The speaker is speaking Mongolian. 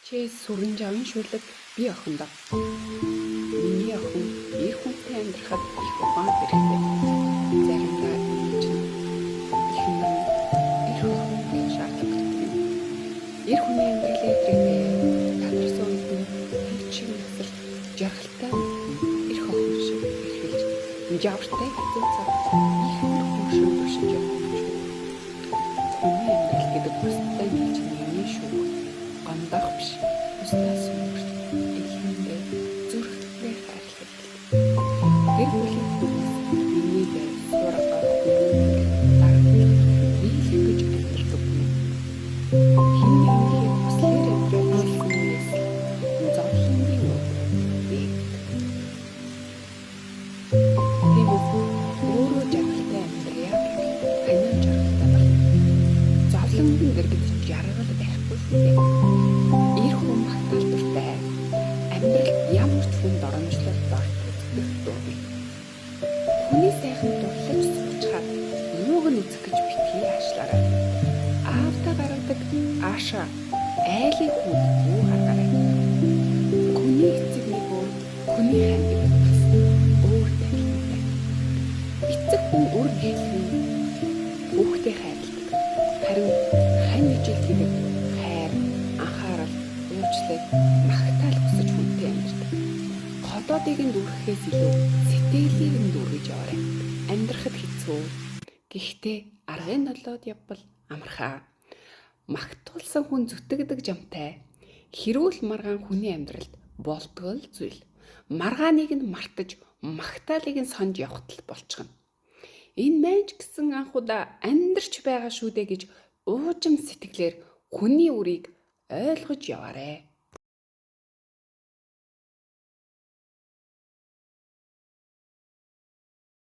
Чи сүрэн жавын шүлэг би охиндоо. Миний охин эр хүнтэй амьдрахад их ухаан хэрэгтэй. Заримдаа ээж нь, эхнэр нь эрх охин болох шаардлага гардаг юм. Эр хүний амьдрал эдрэгтэй тадарсан үед нь хэл шиг насалж жаргалтай үед нь эрх охин шиг эрхэлж жавартай хэцүү цаг эхнэр хүн шиг туршиж явах юм шүү. Хүний амьдрал гэдэг бусдад нийлж нэгний шүүх гомдоох биш. Бусдаас өөрт элхэндээ зүрхэндээ хайрлах гэлтэй. Гэр бүлийн хүмүүс миний бай сурга хүмүүн дарамтлах нийлэх гэж амьдардаг хүн. Хэн нэгнийхээ хүслээр амьдраад хэлсэн үеэс л зовлонгийн үг нэгдэг. Тиймээс өөрөө жаргалтай амьдрая гэвэл ханиа жаргалтай болно. Зовлонгийн дэргэд жаргал байхгүй шүү дээ. Эр хүн магтаал дуртай. Амьдралд ямар ч хүн доромжлол дорд үзэгдэх дуугүй. Хүний сайхан дурлаж суучхаад мууг нь үзэх гэж битгий аашлаарай. Аавдаа гаргадаг ааша айлын хүүд бүү гаргаарай. Хүний эцэг нэг өөр, хүний хань гэдэг бас өөр танилтай. Эцэг хүн үр нэхлэн хүүхдээ хайрладаг. Харин хань ижил гэдэг хайр, анхаарал, уучлал, магтаал хүсэж хүнтэй амьдардаг. Холоодыг нь дүүргэхээс илүү сэтгэлийг нь дүүргэж яваарай. Амьдрахад хэцүү. Гэхдээ аргын нолоод явбал амархаа. Магтуулсан хүн зүтгэдэг жамтай. Хэрүүл маргаан хүний амьдралд болдгол зүйл. Маргааныг нь мартаж, магтаалыг нь сонж явахад л болчихно. Энэ маань ч гэсэн анхудаа амьдарч байгаа шүү дээ гэж уужим сэтгэлээр хүний үрийг ойлгож яваарай.